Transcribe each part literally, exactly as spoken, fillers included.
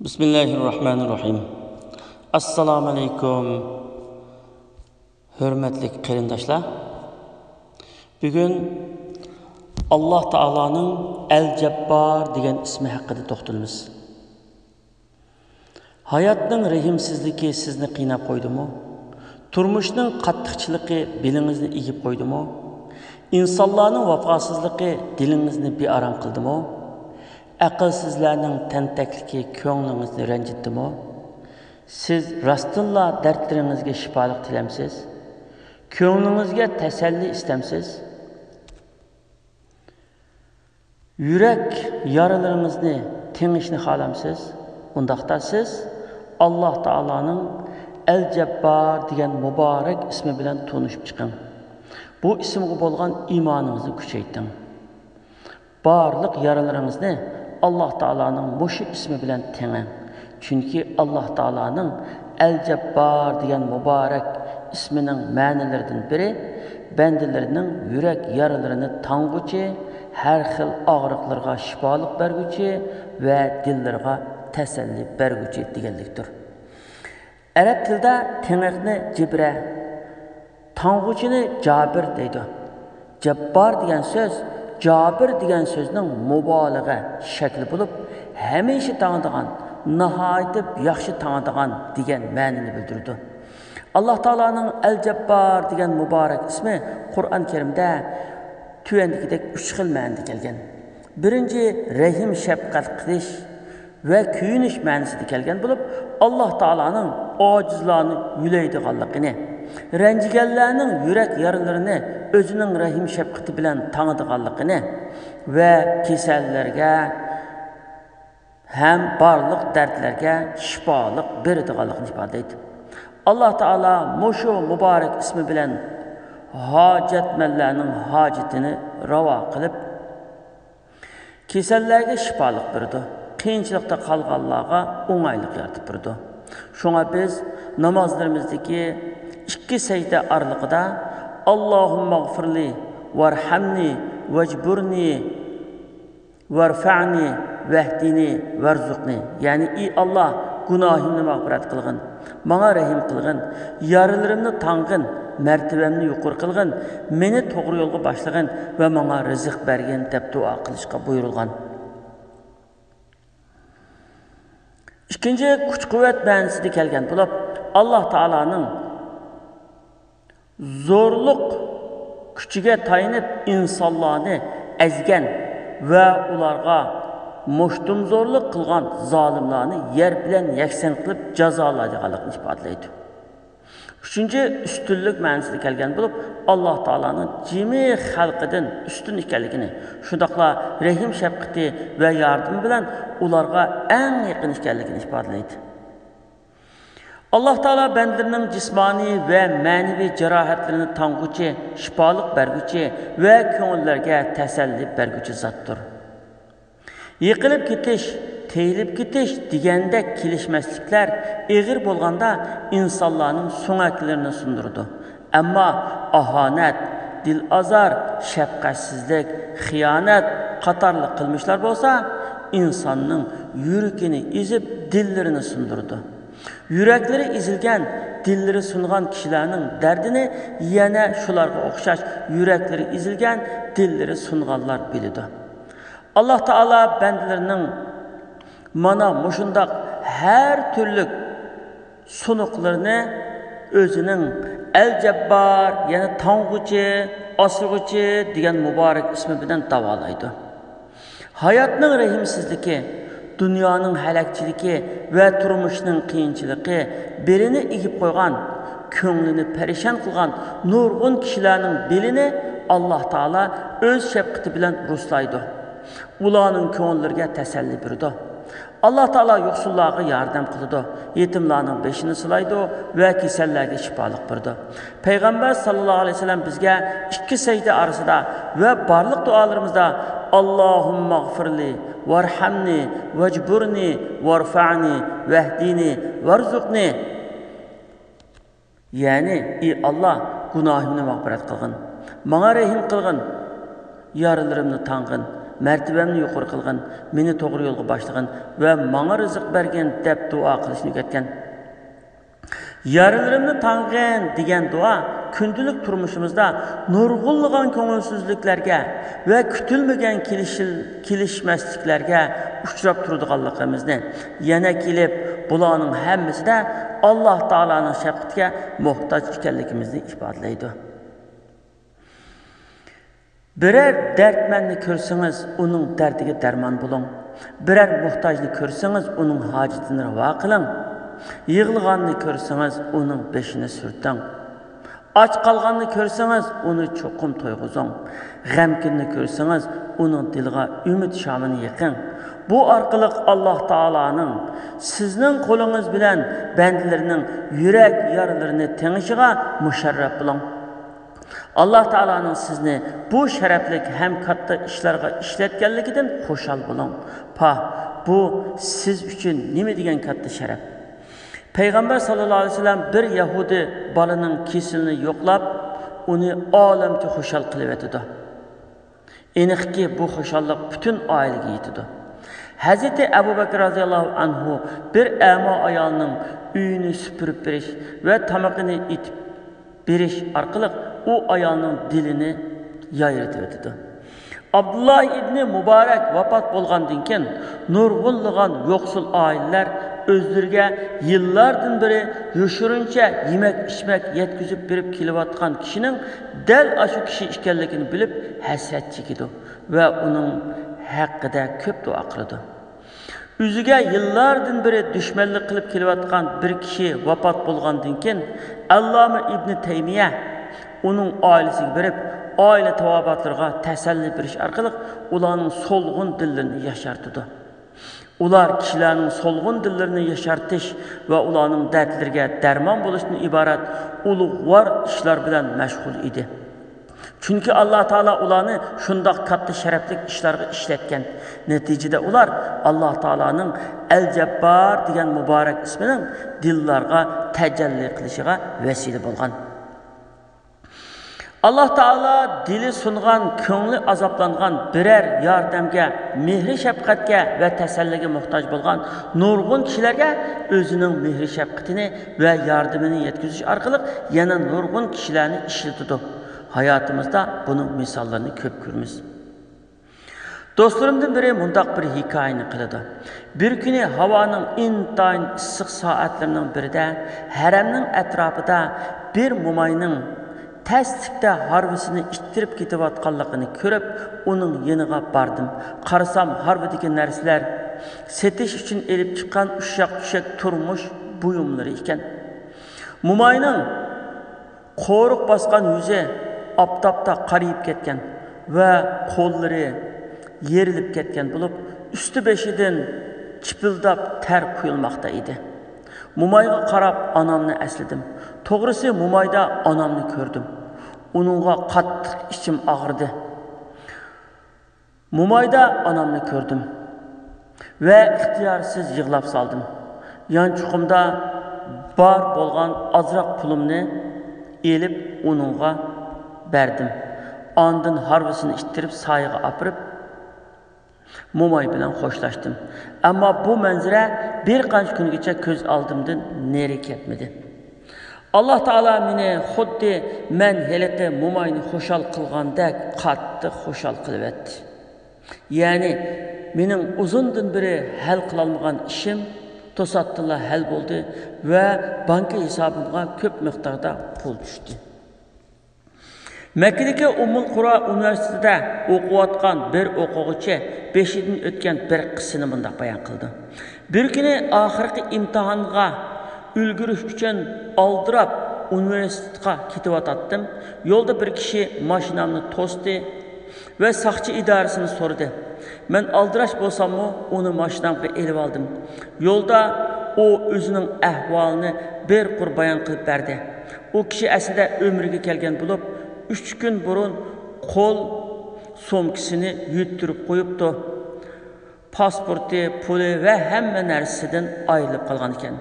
بىسمىللاھىررەھمانىررەھىم. ئەسسالامۇ ئەلەيكۇم، ھۆرمەتلىك قېرىنداشلار. بۈگۈن ئاللاھ تائالانىڭ ئەل جەببار دېگەن ئىسمى ھەققىدە توختىلىمىز. ھاياتنىڭ رەھىمسىزلىكى سىزنى قىيناپ قويدىمۇ؟ تۇرمۇشنىڭ قاتتىقچىلىقى بېلىڭىزنى ئېگىپ قويدىمۇ؟ ئىنسانلارنىڭ ۋاپاسىزلىقى دىلىڭىزنى بىئارام قىلدىمۇ؟ ئەقىلسىزلەرنىڭ تەنتەكلىكى كۆڭلىڭىزنى رەنجىتتىمۇ؟ سىز راستتىنلا دەردلىرىڭىزگە شىپالىق تىلەمسىز؟ كۆڭلىڭىزگە تەسەللى ئىستەمسىز؟ يۈرەك يارىلىرىڭىزنى تېڭىشنى خالامسىز؟ ئۇنداقتا سىز ئاللاھ تائالانىڭ ئەل جەببار دېگەن مۇبارەك ئىسمى بىلەن تونۇشۇپ چىقىڭ. بۇ ئىسىمغا بولغان ئىمانىڭىزنى كۈچەيتىڭ. بارلىق يارىلىرىڭىزنى ئاللاھ تائالانىڭ مۇشۇ ئىسمى بىلەن تېڭىڭ. چۈنكى ئاللاھ تائالانىڭ ئەل جەببار دېگەن مۇبارەك ئىسمىنىڭ مەنىلىرىدىن بىرى، بەندىلىرىنىڭ يۈرەك يارىلىرىنى تاڭغۇچى، ھەر خىل ئاغرىقلىرىغا شىپالىق بەرگۈچى ۋە دىللىرىغا تەسەللى بەرگۈچى دېگەنلىكتۇر. ئەرەب تىلىدا تېڭىقنى جىبرە، تاڭغۇچىنى جابىر دەيدۇ. جەببار دېگەن سۆز جابىر دېگەن سۆزنىڭ مۇبالىغە شەكلى بولۇپ، ھەمىشە تاڭىدىغان، ناھايىتى ياخشى تاڭىدىغان دېگەن مەنىنى بىلدۈرىدۇ. ئاللاھ تائالانىڭ ئەل جەببار دېگەن مۇبارەك ئىسمى قۇرئان كەرىمدە تۆۋەندىكىدەك ئۈچ خىل مەنىدە كەلگەن. بىرىنچى، رەھىم شەپقەت قىلىش ۋە كۆيۈنۈش مەنىسىدە كەلگەن بولۇپ، ئاللاھ تائالانىڭ ئاجىزلارنى يۆلەيدىغانلىقىنى، رەنجىگەنلەرنىڭ يۈرەك يارىلىرىنى ئۆزىنىڭ رەھىم شەپقىتى بىلەن تاڭىدىغانلىقىنى ۋە كېسەللەرگە ھەم بارلىق دەردلەرگە شىپالىق بېرىدىغانلىقىنى ئىپادىلەيدۇ. ئاللاھ تائالا مۇشۇ مۇبارەك ئىسمى بىلەن ھاجەتمەنلەرنىڭ ھاجىتىنى راۋا قىلىپ، كېسەللەرگە شىپالىق بېرىدۇ، قىيىنچىلىقتا قالغانلارغا ئوڭايلىق يارىتىپ بېرىدۇ. شۇڭا بىز نامازلىرىمىزدىكى ئىككى سەجدە ئارىلىقىدا «ئاللاھۇممەغفىرلى، ۋەرھەمنى، ۋەجبۇرنى، ۋەرفەنى، ۋەھدىنى، ۋەرزۇقنى»، يەنى «ئى ئاللاھ، گۇناھىمنى مەغپىرەت قىلغىن، ماڭا رەھىم قىلغىن، يارىلىرىمنى تاڭغىن، مەرتىۋەمنى يۇقىرى قىلغىن، مېنى توغرا يولغا باشلىغىن ۋە ماڭا رىزىق بەرگىن» دەپ دۇئا قىلىشقا بۇيرۇلغان. ئىككىنچى، كۈچ-قۇۋۋەت مەنىسىدە كەلگەن بولۇپ، ئاللاھ تائالانىڭ زورلۇق كۈچىگە تايىنىپ ئىنسانلارنى ئەزگەن ۋە ئۇلارغا مۇشتۇمزورلۇق قىلغان زالىملارنى يەر بىلەن يەكسان قىلىپ جازالايدىغانلىقىنى ئىپادىلەيدۇ. ئۈچىنچى، ئۈستۈنلۈك مەنىسىدە كەلگەن بولۇپ، ئاللاھ تائالانىڭ جىمى خەلقىدىن ئۈستۈن ئىكەنلىكىنى، شۇنداقلا رەھىم شەپقىتى ۋە ياردىمى بىلەن ئۇلارغا ئەڭ يېقىن ئىكەنلىكىنى ئىپادىلەيدۇ. ئاللاھ تائالا بەندىلىرىنىڭ جىسمانىي ۋە مەنىۋى جاراھەتلىرىنى تاڭغۇچى، شىپالىق بەرگۈچى ۋە كۆڭۈللەرگە تەسەللى بەرگۈچى زاتتۇر. يىقىلىپ كېتىش، تېيىلىپ كېتىش دېگەندەك كېلىشمەسلىكلەر ئېغىر بولغاندا ئىنسانلارنىڭ سۆڭەكلىرىنى سۇندۇرىدۇ. ئەمما ئاھانەت، دىل ئازار، شەپقەتسىزلىك، خىيانەت قاتارلىق قىلمىشلار بولسا ئىنساننىڭ يۈرىكىنى ئېزىپ، دىللىرىنى سۇندۇرىدۇ. يۈرەكلىرى ئېزىلگەن، دىللىرى سۇنغان كىشىلەرنىڭ دەردىنى يەنە شۇلارغا ئوخشاش يۈرەكلىرى ئېزىلگەن، دىللىرى سۇنغانلار بىلىدۇ. ئاللاھ تائالا بەندىلىرىنىڭ مانا مۇشۇنداق ھەر تۈرلۈك سۇنۇقلىرىنى ئۆزىنىڭ ئەل جەببار، يەنى تاڭغۇچى، ئاسرىغۇچى دېگەن مۇبارەك ئىسمى بىلەن داۋالايدۇ. ھاياتنىڭ رەھىمسىزلىكى، دۇنيانىڭ ھەلەكچىلىكى ۋە تۇرمۇشنىڭ قىيىنچىلىقى بېلىنى ئېگىپ قويغان، كۆڭلىنى پەرىشان قىلغان نۇرغۇن كىشىلەرنىڭ بېلىنى ئاللاھ تائالا ئۆز شەپقىتى بىلەن رۇسلايدۇ. ئۇلارنىڭ كۆڭۈللىرىگە تەسەللى بېرىدۇ. ئاللاھ تائالا يوقسۇللارغا ياردەم قىلىدۇ، يېتىملارنىڭ بېشىنى سىلايدۇ ۋە كېسەللەرگە شىپالىق بېرىدۇ. پەيغەمبەر ساللاللاھۇ ئەلەيھى ۋەسەللەم بىزگە ئىككى سەجدە ئارىسىدا ۋە بارلىق دۇئالىرىمىزدا «ئاللاھۇممەغفىرلى، ۋەرھەمنى، ۋەجبۇرنى، ۋەرفەنى، ۋەھدىنى، ۋەرزۇقنى»، يەنى «ئى ئاللاھ، گۇناھىمنى مەغپىرەت قىلغىن، ماڭا رەھىم قىلغىن، يارىلىرىمنى تاڭغىن، مەرتىۋەمنى يۇقىرى قىلغىن، مېنى توغرا يولغا باشلىغىن ۋە ماڭا رىزىق بەرگىن دەپ دۇئا قىلىشنى ئۆگەتكەن. يارىلىرىمنى تاڭغىن دېگەن دۇئا كۈندىلىك تۇرمۇشىمىزدا نۇرغۇنلىغان كۆڭۈلسىزلىكلەرگە ۋە كۈتۈلمىگەن كېلىشىل-، كېلىشمەسلىكلەرگە ئۇچراپ تۇرىدىغانلىقىمىزنى، يەنە كېلىپ بۇلارنىڭ ھەممىسىدە ئاللاھ تائالانىڭ شەپقىتىگە موھتاج ئىكەنلىكىمىزنى ئىپادىلەيدۇ. بىرەر دەردمەننى كۆرسىڭىز، ئۇنىڭ دەردىگە دەرمان بولۇڭ. بىرەر موھتاجنى كۆرسىڭىز، ئۇنىڭ ھاجىتىنى راۋا قىلىڭ. يىغلىغاننى كۆرسىڭىز، ئۇنىڭ بېشىنى سۈرتۈڭ. ئاچ قالغاننى كۆرسىڭىز، ئۇنى چوقۇم تويغۇزۇڭ. غەمكىننى كۆرسىڭىز، ئۇنىڭ دىلىغا ئۈمىد شامىنى يېقىڭ. بۇ ئارقىلىق ئاللاھ تائالانىڭ سىزنىڭ قولىڭىز بىلەن بەندىلىرىنىڭ يۈرەك يارىلىرىنى تېڭىشىغا مۇشەررەپ بولۇڭ. ئاللاھ تائالانىڭ سىزنى بۇ شەرەپلىك ھەم كاتتا ئىشلارغا ئىشلەتكەنلىكىدىن خۇشال بولۇڭ. پاھ، بۇ سىز ئۈچۈن نېمە دېگەن كاتتا شەرەپ! پەيغەمبەر ساللاللاھۇ ئەلەيھى ۋەسەللەم بىر يەھۇدىي بالىنىڭ كېسىلىنى يوقلاپ، ئۇنى ئالەمچە خۇشال قىلىۋېتىدۇ. ئېنىقكى، بۇ خۇشاللىق پۈتۈن ئائىلىگە يېتىدۇ. ھەزرىتى ئەبۇ بەكرى رازىياللاھۇ ئەنھۇ بىر ئەما ئايالنىڭ ئۆيىنى سۈپۈرۈپ بېرىش ۋە تامىقىنى ئېتىپ بېرىش ئارقىلىق ئۇ ئايالنىڭ دىلىنى يايرىتىۋېتىدۇ. ئابدۇللا ئىبنى مۇبارەك ۋاپات بولغاندىن كېيىن، نۇرغۇنلىغان يوقسۇل ئائىلىلەر ئۆزلىرىگە يىللاردىن بېرى يوشۇرۇنچە يېمەك-ئىچمەك يەتكۈزۈپ بېرىپ كېلىۋاتقان كىشىنىڭ دەل ئاشۇ كىشى ئىكەنلىكىنى بىلىپ ھەسرەت چېكىدۇ ۋە ئۇنىڭ ھەققىدە كۆپ دۇئا قىلىدۇ. ئۆزىگە يىللاردىن بېرى دۈشمەنلىك قىلىپ كېلىۋاتقان بىر كىشى ۋاپات بولغاندىن كېيىن، ئەللامە ئىبنى تەيمىيە ئۇنىڭ ئائىلىسىگە بېرىپ، ئائىلە تاۋابىئاتلىرىغا تەسەللى بېرىش ئارقىلىق ئۇلارنىڭ سولغۇن دىللىرىنى ياشارتىدۇ. ئۇلار كىشىلەرنىڭ سولغۇن دىللىرىنى ياشارتىش ۋە ئۇلارنىڭ دەردلىرىگە دەرمان بولۇشتىن ئىبارەت ئۇلۇغۋار ئىشلار بىلەن مەشغۇل ئىدى. چۈنكى ئاللاھ تائالا ئۇلارنى شۇنداق كاتتا شەرەپلىك ئىشلارغا ئىشلەتكەن. نەتىجىدە ئۇلار ئاللاھ تائالانىڭ ئەل جەببار دېگەن مۇبارەك ئىسمىنىڭ دىللارغا تەجەللى قىلىشىغا ۋەسىلە بولغان. ئاللاھ تائالا دىلى سۇنغان، كۆڭلى ئازابلانغان، بىرەر ياردەمگە، مېھرى شەپقەتكە ۋە تەسەللىگە موھتاج بولغان نۇرغۇن كىشىلەرگە ئۆزىنىڭ مېھرى شەپقىتىنى ۋە ياردىمىنى يەتكۈزۈش ئارقىلىق يەنە نۇرغۇن كىشىلەرنى ئىشلىتىدۇ. ھاياتىمىزدا بۇنىڭ مىساللىرىنى كۆپ كۆرىمىز. دوستلىرىمدىن بىرى مۇنداق بىر ھېكايىنى قىلىدۇ. بىر كۈنى ھاۋانىڭ ئىنتايىن ئىسسىق سائەتلىرىنىڭ بىرىدە ھەرەمنىڭ ئەتراپىدا بىر موماينىڭ تەسلىكتە ھارۋىسىنى ئىتتىرىپ كېتىۋاتقانلىقىنى كۆرۈپ، ئۇنىڭ يېنىغا باردىم. قارىسام، ھارۋىدىكى نەرسىلەر سېتىش ئۈچۈن ئېلىپ چىققان ئۇششاق-چۈششەك تۇرمۇش بۇيۇملىرى ئىكەن. موماينىڭ قورۇق باسقان يۈزى ئاپتاپتا قارىيىپ كەتكەن ۋە قوللىرى يېرىلىپ كەتكەن بولۇپ، ئۈستى بېشىدىن چىپىلداپ تەر قۇيۇلماقتا ئىدى. مومايغا قاراپ ئانامنى ئەسلىدىم. توغرىسى، مومايدا ئانامنى كۆردۈم. ئۇنىڭغا قاتتىق ئىچىم ئاغرىدى. مومايدا ئانامنى كۆردۈم ۋە ئىختىيارسىز يىغلاپ سالدىم. يانچۇقۇمدا بار بولغان ئازراق پۇلۇمنى ئېلىپ ئۇنىڭغا بەردىم. ئاندىن ھارۋىسىنى ئىتتىرىپ سايىغا ئاپىرىپ، موماي بىلەن خوشلاشتىم. ئەمما بۇ مەنزىرە بىر قانچە كۈنگىچە كۆز ئالدىمدىن نېرى كەتمىدى. ئاللاھ تائالا مېنى خۇددى مەن ھېلىقى موماينى خۇشال قىلغاندەك قاتتىق خۇشال قىلىۋەتتى. يەنى مېنىڭ ئۇزۇندىن بېرى ھەل قىلالمىغان ئىشىم توساتتىنلا ھەل بولدى ۋە بانكا ھېسابىمغا كۆپ مىقداردا پۇل چۈشتى. مەككىدىكى ئۇممۇل قۇرا ئۇنىۋېرسىتېتىدا ئوقۇۋاتقان بىر ئوقۇغۇچى بېشىدىن ئۆتكەن بىر قىسسىنى مۇنداق بايان قىلىدۇ. بىر كۈنى ئاخىرقى ئىمتىھانغا ئۈلگۈرۈش ئۈچۈن ئالدىراپ ئۇنىۋېرسىتېتقا كېتىۋاتاتتىم. يولدا بىر كىشى ماشىنامنى توستى ۋە ساقچى ئىدارىسىنى سورىدى. مەن ئالدىراش بولساممۇ، ئۇنى ماشىنامغا ئېلىۋالدىم. يولدا ئۇ ئۆزىنىڭ ئەھۋالىنى بىر قۇر بايان قىلىپ بەردى. ئۇ كىشى ئەسلىدە ئۆمرىگە كەلگەن بولۇپ، ئۈچ كۈن بۇرۇن قول سومكىسىنى يۈتتۈرۈپ قويۇپتۇ. پاسپورتى، پۇلى ۋە ھەممە نەرسىسىدىن ئايرىلىپ قالغان ئىكەن.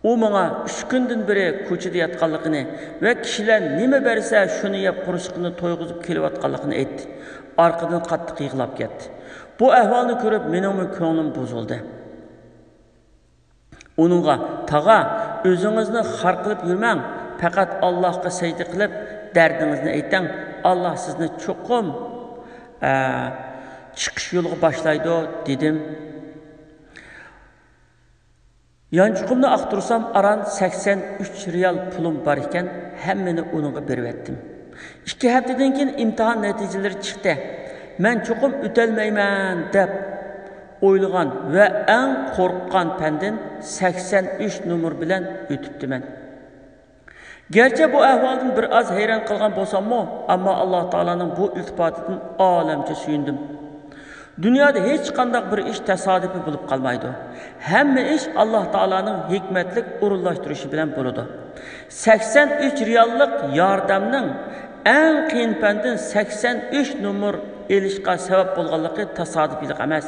ئۇ ماڭا ئۈچ كۈندىن بېرى كوچىدا ياتقانلىقىنى ۋە كىشىلەر نېمە بەرسە، شۇنى يەپ، قورسىقىنى تويغۇزۇپ كېلىۋاتقانلىقىنى ئېيتتى. ئارقىدىن قاتتىق يىغلاپ كەتتى. بۇ ئەھۋالنى كۆرۈپ، مېنىڭمۇ كۆڭلۈم بۇزۇلدى. ئۇنىڭغا، «تاغا، ئۆزىڭىزنى خار قىلىپ يۈرمەڭ، پەقەت ئاللاھقا سەجدە قىلىپ، دەردىڭىزنى ئېيتىڭ، ئاللاھ سىزنى چوقۇم، ئە، چىقىش يولىغا باشلايدۇ» دېدىم. يانچۇقۇمنى ئاختۇرسام، ئاران سەكسەن ئۈچ رىيال پۇلۇم بار ئىكەن، ھەممىنى ئۇنىڭغا بېرىۋەتتىم. ئىككى ھەپتىدىن كېيىن ئىمتىھان نەتىجىلىرى چىقتى. مەن چوقۇم ئۆتەلمەيمەن دەپ ئويلىغان ۋە ئەڭ قورققان پەندىن سەكسەن ئۈچ نومۇر بىلەن ئۆتۈپتىمەن. گەرچە بۇ ئەھۋالدىن بىر ئاز ھەيران قالغان بولساممۇ، ئەمما ئاللاھ تائالانىڭ بۇ ئىلتىپاتىدىن ئالەمچە سۆيۈندۈم. دۇنيادا ھېچقانداق بىر ئىش تاسادىپىي بولۇپ قالمايدۇ. ھەممە ئىش ئاللاھ تائالانىڭ ھېكمەتلىك ئورۇنلاشتۇرۇشى بىلەن بولىدۇ. سەكسەن ئۈچ رىياللىق ياردەمنىڭ ئەڭ قىيىن پەندىن سەكسەن ئۈچ نومۇر ئېلىشقا سەۋەب بولغانلىقى تاسادىپىيلىق ئەمەس،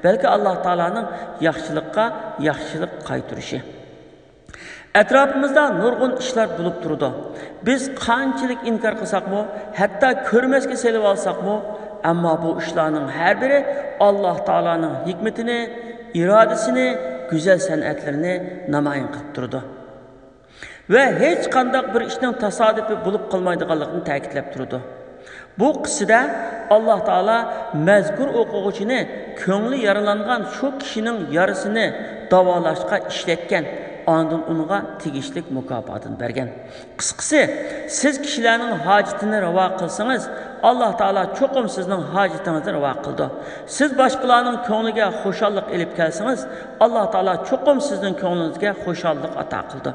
بەلكى ئاللاھ تائالانىڭ ياخشىلىققا ياخشىلىق قايتۇرۇشى. ئەتراپىمىزدا نۇرغۇن ئىشلار بولۇپ تۇرىدۇ. بىز قانچىلىك ئىنكار قىلساقمۇ، ھەتتا كۆرمەسكە سېلىۋالساقمۇ، ئەمما بۇ ئىشلارنىڭ ھەر بىرى ئاللاھ تائالانىڭ ھېكمىتىنى، ئىرادىسىنى، گۈزەل سەنئەتلىرىنى نامايان قىلىپ تۇرىدۇ. ۋە ھېچقانداق بىر ئىشنىڭ تاسادىپىي بولۇپ قالمايدىغانلىقىنى تەكىتلەپ تۇرىدۇ. بۇ قىسسىدە ئاللاھ تائالا مەزكۇر ئوقۇغۇچىنى كۆڭلى يارىلانغان شۇ كىشىنىڭ يارىسىنى داۋالاشقا ئىشلەتكەن، ئاندىن ئۇنىڭغا تېگىشلىك مۇكاپاتىنى بەرگەن. قىسقىسى، سىز كىشىلەرنىڭ ھاجىتىنى راۋا قىلسىڭىز، ئاللاھ تائالا چوقۇم سىزنىڭ ھاجىتىڭىزنى راۋا قىلىدۇ. سىز باشقىلارنىڭ كۆڭلىگە خۇشاللىق ئېلىپ كەلسىڭىز، ئاللاھ تائالا چوقۇم سىزنىڭ كۆڭلىڭىزگە خۇشاللىق ئاتا قىلىدۇ.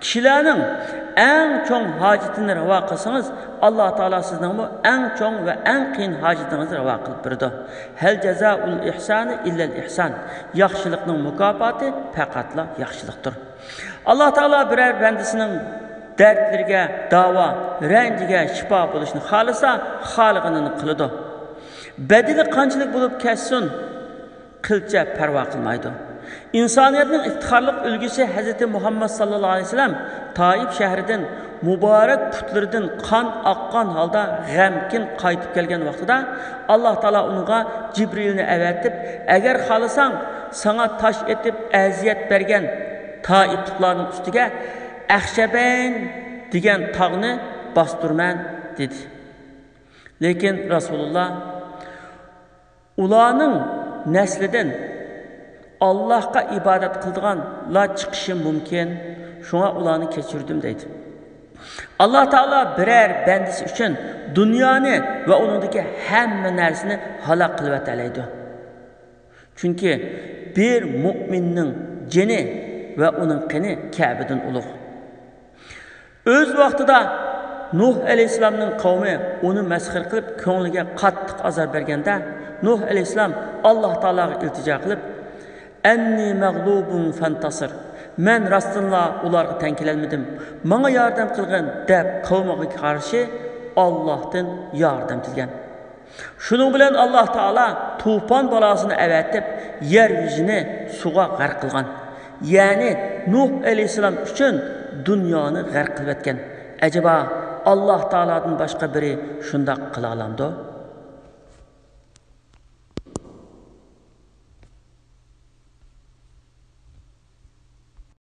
كىشىلەرنىڭ ئەڭ چوڭ ھاجىتىنى راۋا قىلسىڭىز، ئاللاھ تائالا سىزنىڭمۇ ئەڭ چوڭ ۋە ئەڭ قىيىن ھاجىتىڭىزنى راۋا قىلىپ بېرىدۇ. ھەل جازائۇل ئىھسانى ئىللەل ئىھسان. ياخشىلىقنىڭ مۇكاپاتى پەقەتلا ياخشىلىقتۇر. ئاللاھ تائالا بىرەر بەندىسىنىڭ دەردلىرىگە داۋا، رەنجىگە شىپا بولۇشنى خالىسا، خالىغىنىنى قىلىدۇ. بەدىلى قانچىلىك بولۇپ كەتسۇن، قىلچە پەرۋا قىلمايدۇ. ئىنسانىيەتنىڭ ئىپتىخارلىق ئۈلگىسى ھەزرىتى مۇھەممەد ساللاللاھۇ ئەلەيھى ۋەسەللەم تائىپ شەھىرىدىن مۇبارەك پۇتلىرىدىن قان ئاققان ھالدا غەمكىن قايتىپ كەلگەن ۋاقتىدا، ئاللاھ تائالا ئۇنىڭغا جىبرىئىلنى ئەۋەتىپ، «ئەگەر خالىساڭ، ساڭا تاش ئېتىپ ئەزىيەت بەرگەن تائىپلىقلارنىڭ ئۈستىگە ئەخشەبەين دېگەن تاغنى باستۇرىمەن» دېدى. لېكىن رەسۇلۇللا، «ئۇلارنىڭ نەسلىدىن ئاللاھقا ئىبادەت قىلىدىغانلار چىقىشى مۇمكىن، شۇڭا ئۇلارنى كەچۈردۈم» دەيدۇ. ئاللاھ تائالا بىرەر بەندىسى ئۈچۈن دۇنيانى ۋە ئۇنىڭدىكى ھەممە نەرسىنى ھالاك قىلىۋەتەلەيدۇ. چۈنكى بىر مۇئمىننىڭ جېنى ۋە ئۇنىڭ قېنى كەبىدىن ئۇلۇغ. ئۆز ۋاقتىدا نۇھ ئەلەيھىسسالامنىڭ قەۋمى ئۇنى مەسخىرە قىلىپ، كۆڭلىگە قاتتىق ئازار بەرگەندە، نۇھ ئەلەيھىسسالام ئاللاھ تائالاغا ئىلتىجا قىلىپ، «ئەننى مەغلۇبۇن فەنتەسىر، مەن راستتىنلا ئۇلارغا تەڭ كېلەلمىدىم، ماڭا ياردەم قىلغىن» دەپ، قەۋمىگە قارشى ئاللاھتىن ياردەم تىلىگەن. شۇنىڭ بىلەن ئاللاھ تائالا توپان بالاسىنى ئەۋەتىپ، يەر يۈزىنى سۇغا غەرق قىلغان. يەنى نۇھ ئەلەيھىسسالام ئۈچۈن دۇنيانى غەرق قىلىۋەتكەن. ئەجەبا، ئاللاھ تائالادىن باشقا بىرى شۇنداق قىلالامدۇ؟